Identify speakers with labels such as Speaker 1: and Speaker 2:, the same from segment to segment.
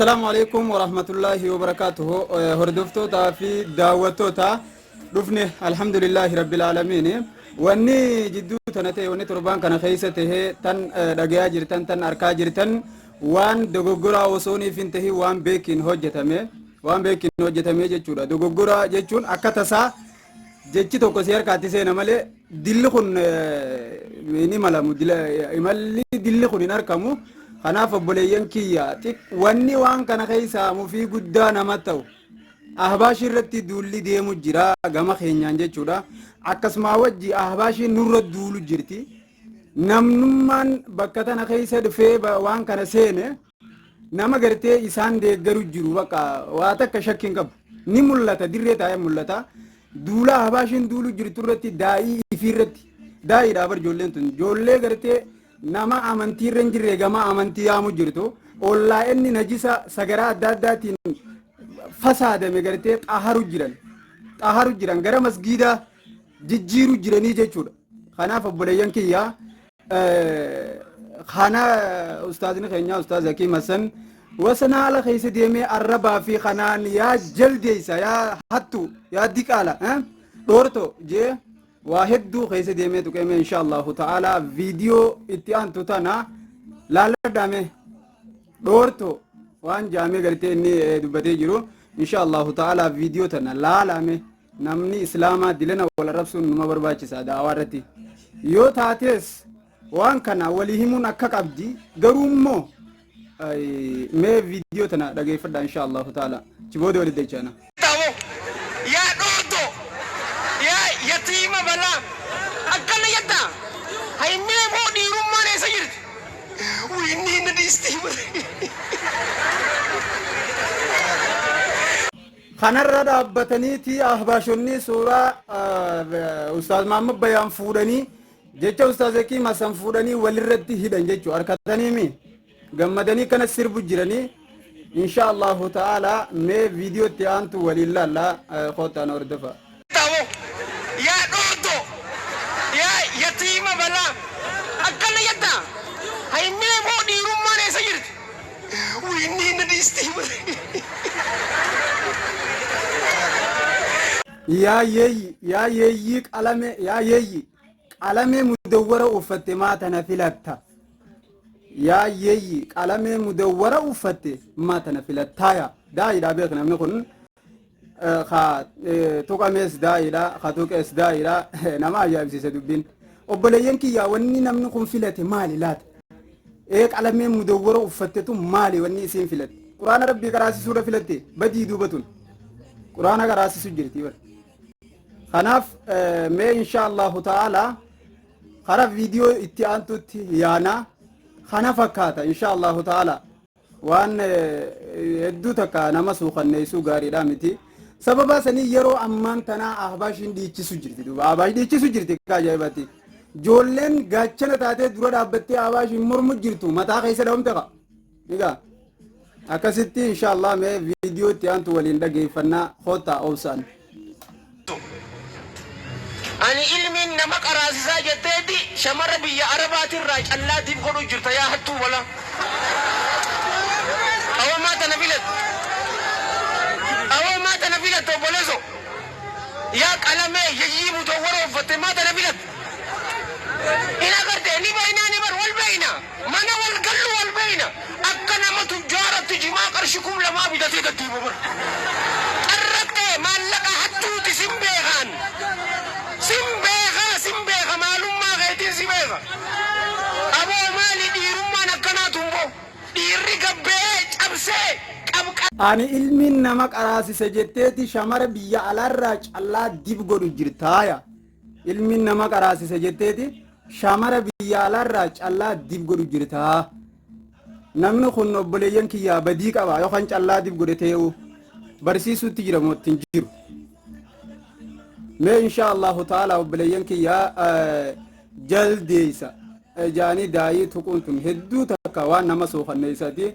Speaker 1: Assalaamu alaikum warahmatullaahi wabarakaatuhu. Hordoftootaa fi daawwattoota, dhufne, alhamdulillaahi rabbil aalamiin. Wanni jidduu tana ta'e, wanni torbaan kana keessa tahe, tan dhagayaa jirtan, tan arkaa jirtan, waan dogoggoraa osooniif hin tahin waan beekiin hojjetame, waan beekiin hojjetame jechuudha. Dogoggoraa jechuun akka tasaa jechi tokko si harkaatti seena malee dilli kun hin imalamu, imalli dilli kun hin argamu. Kanaaf obboleeyyan kiyya, wanni waan kana keessaa mufii guddaa nama ta'u, ahbaashii irratti duulli deemu jira gama keenyaan jechuudha. Akkasuma wajji ahbaashiin nurra duulu jirti. Namnummaan bakka tana keessa dhufee waan kana seene nama gartee isaan deeggaru jiru, bakka waa takka shakkiin qabu ni mul'ata, dirree taa'ee mul'ata. Duula ahbaashiin duulu jirtu irratti, daa'ii ifii irratti, daa'iidha bar ijoolleen tun, ijoollee gartee nama amantii irra hin jirre gama amantii yaamu jirtu, ollaa inni najisa sagaraa adda addaatiin fasaadame gartee xaharu jiran, xaharu jiran, gara masgiidaa jijjiiru jiranii jechuudha. Kanaaf obboleeyyan kiyya, kana ustaazni keenya Ustaaz Hakiim Hassan wasana haala keessa deemee arrabaa fi kanaan yaa jaldeessa, yaa hattu, yaa diqaala, dhoorto jee waa hedduu keessa deemee tuqeeme. Insha Allahu ta'ala viidiyoo itti aantu tana laalladhaame, dhoorto waan jaamee gartee inni dubbatee jiru. Insha Allahu ta'ala viidiyoo tana laalame. Namni islaamaa dilana wal arrabsuun numa barbaachisa. Daawaa irratti yoo taates waan kana walii himuun akka qabdi. Garuu immoo mee viidiyoo tana dhageeffadha, insha Allahu ta'ala achi booda walitti dachaana.
Speaker 2: Ta'u yaa dhoorto, yaa yatiima balaa, akkana jetta. Haymee moo dhiirummaan eessa jirti? Wiinni na dhiistii.
Speaker 1: Kanarra dhaabbataniiti ahbaashonni suuraa Ustaaz Mahammad Bayaan fuudhanii, jecha Ustaaz Hakiim Hassan fuudhanii walirratti hidhan jechuu harkataniimi gammadanii kana sirbu jiranii. Insha Allahu ta'ala mee viidiyootti aantu waliin laalla, kootaan hordofa.
Speaker 2: Ta'u yaa dhoorto, yaa yatiima balaa, akkana jetta. Haymee moo dhiirummaan eessa jirti? Wiinni na dhiistii.
Speaker 1: Yaa yeeyyi, yaa yeeyyii qalame, yaa yeeyyi qalamee mudawwara uffatte, maa tana filatta? Yaa yeeyyi qalamee mudawwara uffatte, maa tana filattaaya? Daa'iidha beek namni kun. Ka tuqamees daa'iidha, ka tuqees daa'iidha. Nama ajaa'ibsiisa dubbiin. Obboleeyyan kiyyaa, wanni namni kun filate maali laata? Ee, qalamee mudawwara uffattetu maali wanni isiin filatte? Quraana rabbii qaraasisuudha filatte? Badii duuba tun quraana qaraasisu jirti bar. Kanaaf mee insha Allahu ta'ala kara viidiyoo itti aantutti yaana. Kana fakkaata, insha Allahu ta'ala. Waan hedduu takka nama suukanneessuu gaariidha miti. Sababa sanii yeroo ammaan tanaa ahbaashiin dhiichisu jirti duuba. Ahbaash dhiichisu jirti akka ajaa'ibatti. Ijoolleen gaachana taatee dura dhaabbattee ahbaashiin mormu jirtu mataa keessa dhawamte qa. Egaa akkasitti insha Allah mee viidiyoo itti aantu waliin dhageeffannaa, koottaa obsaan.
Speaker 2: Ani ilmiin nama qaraasisaa jetteeti shamara biyya arabaatirraa callaatiif godhu jirta, yaa hattuu balaa. Awwamaa tana filattu. Awwamaa tana filattu obboleeso. Yaa qalamee yeyyii mudawwara uffatte, maa tana filattu? Hin agarte ni beeyna, ni bar wal beeyna. Mana wal gallu wal beeyna. Akka nama tujjaaratti jimaa qarshii 2000 bitatee gad deema bar. Xarraqxee maallaqa hattuuti sin beekaan. Sin beekaa, sin beeka, maalummaa keetiin si beeka. Aboo, maali dhiirummaan akkanaa tumbo? Dhiirri gabbee cabsee qabqa.
Speaker 1: Ani ilmiin nama qaraasise jetteeti shamara biyya alaarraa callaa dib godhu jirtaaya. Ilmiin nama qaraasise jetteeti shamara biyya alaarraa callaa dib godhu jirtaa. Namni kun, obboleeyyan kiyyaa, badii qaba yookaan callaa dib godhe ta'uu barsiisuutti jira moo ittiin jiru? Mee insha Allahu ta'ala obboleeyyan kiyyaa, jaldeessa jaanii daa'ii tuquun tun hedduu takka waan nama suukanneessati.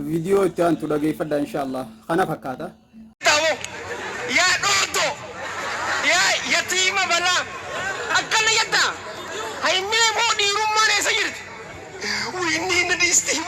Speaker 1: Viidiyoo itti aantu dhageeffadha, insha Allah. Kana fakkaata.
Speaker 2: Ta'u yaa dhoorto, yaa yatiima balaa, akkana jetta. Haymee moo dhiirummaan eessa jirti? Wiinni na dhiistii.